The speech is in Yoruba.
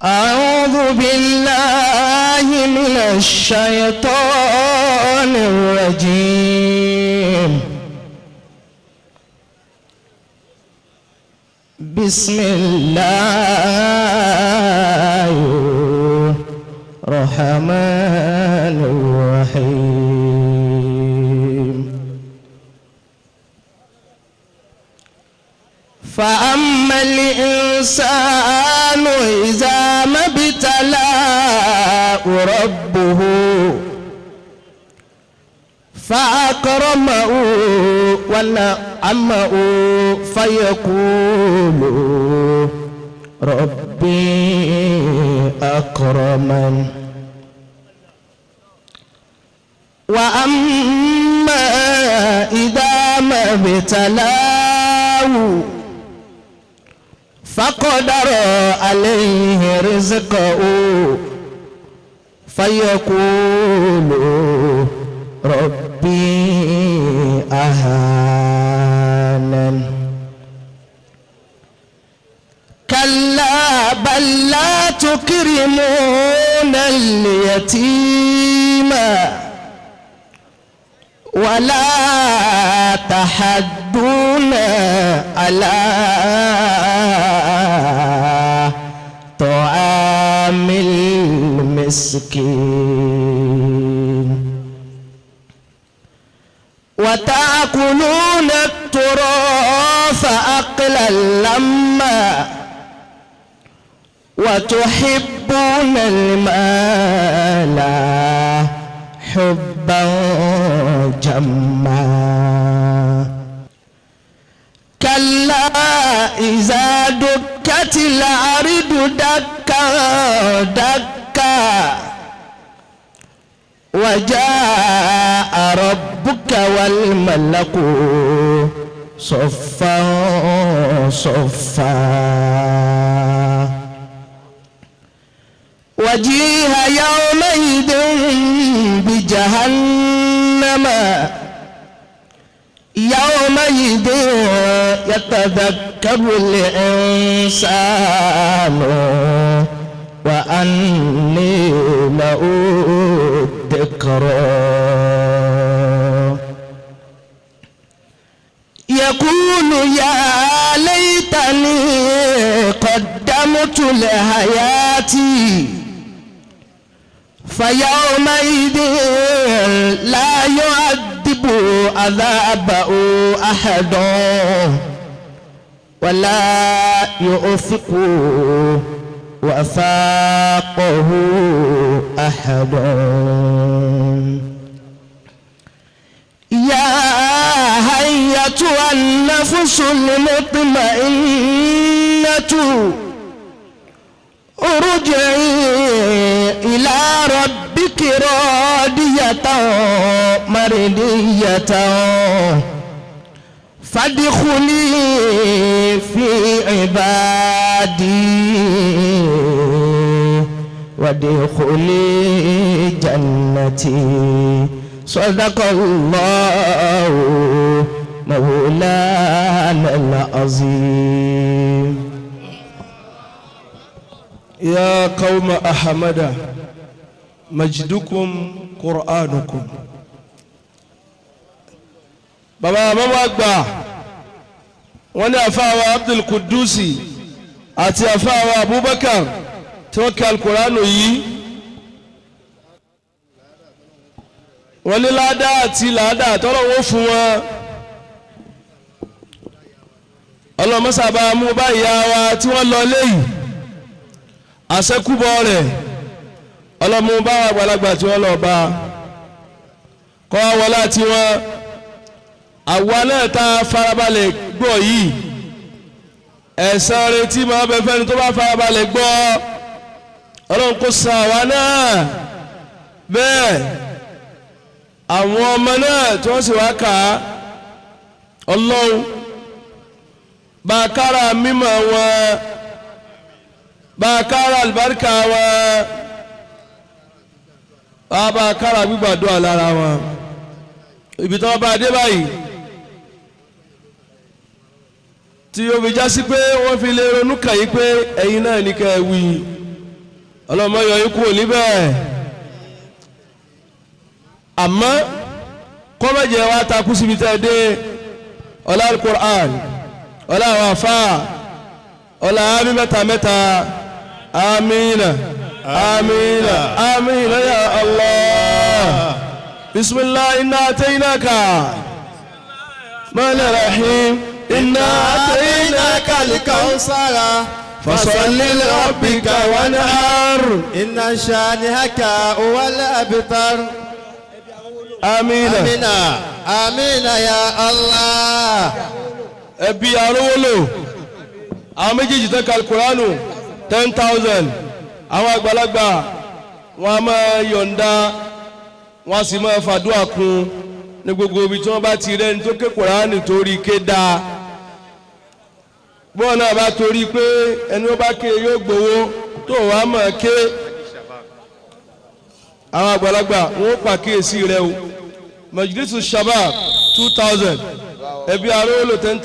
أعوذ بالله من الشيطان الرجيم. بسم الله الرحمن الرحيم. فأما الإنسان إذا ما ابتلاه ربه فأكرمه ونعمه فيقول ربي أكرمن. وأما إذا ما ابتلاه فقدر عليه رزقه فيقول ربي أهانن. كلا بل لا تكرمون اليتيم ولا تحدون على طعام المسكين. وتأكلون التراث أكلا لما وتحبون المال حبا جما. كلا إذا دكت الأرض دكا دكا وجاء ربك والملك صفا صفا. وجيء يومئذ بجهنم يومئذ يتذكر الإنسان وأني له الذكرى. يقول يا ليتني قدمت لحياتي فيومئذ لا يعذب عذابه أحد ولا يؤثق وثاقه أحد. يا أيتها النفس المطمئنة ارجعي إلى ربك راضية مرضية فادخلي في عبادي وادخلي جنتي. صدق الله مولانا العظيم. يا قوم أحمد مجدكم قرآنكم. Bàbá bàbá àgbà wọ́n ní àfáàwà Abdul Kudusi àti àfáàwà Abubakar tí wọ́n kí alukóránù yìí, wọ́n ní ládàá àti ládàá tọ́lọ́wọ́ fún wọn. Ọlọ́mọ́sàbà mú báyìí wa tí wọ́n lọ léyìí àṣẹkúbọ rẹ̀, ọlọ́mú bá wà àgbàlagbà tí wọ́n lọ bá kọ́ wọlé àti wọn. Àwa náà tá a farabalẹ̀ gbọ́ yìí, ẹ̀san retí máa bẹ fẹ́ni tó bá farabalẹ̀ gbọ́. Ọlọ́run kò san àwa náà bẹ́ẹ̀. Àwọn ọmọ náà tí wọ́n sì wá kà á, Ọlọ́run bá a kára mímọ̀ wọn, bá a kára àlùbáríkà wọn, bá a kára gbígbàdúrà lára wọn. Ibi tí wọ́n bá dé báyìí tí ó fi já sí pé wọ́n fi lè ronú kàn yín pé ẹ̀yin náà ní kẹ́ ẹ wí. Ọlọ́mọ yọ ikú ò níbẹ̀, àmọ́ kọ́mọ̀jẹ̀ wa takú síbi tẹ́ ẹ dé. Ọlá Al-Qur'an, ọlá àwọn afa, ọlá àmì mẹ́ta mẹ́ta, amina, amina, amina ya Allah. Bismillah, inna atainaka mọ́lẹ̀ rahim, inna atainaka الكوثر fasalli li rabbika wanhar. إن شانئك هو الأبتر. Amina. آمين آمين يا الله. Ẹbí arówólò, àwọn méjèèjì tán kalkuranu 10,000. Àwọn àgbàlagbà wọn a máa yọ̀ǹda, wọn a sì máa fàdúrà kún ní gbogbo ibi tí wọ́n bá ti rẹ́ni tó ké Kùránì torí ké dáa. Bọ́ọ̀ náà bá torí pé ẹni ó bá ké yóò gbowó tó wàá máa ké, àwọn àgbàlagbà wọn ó pàkíyèsí rẹ o. Majlisu Shabab 2000, ẹbí arówólò ten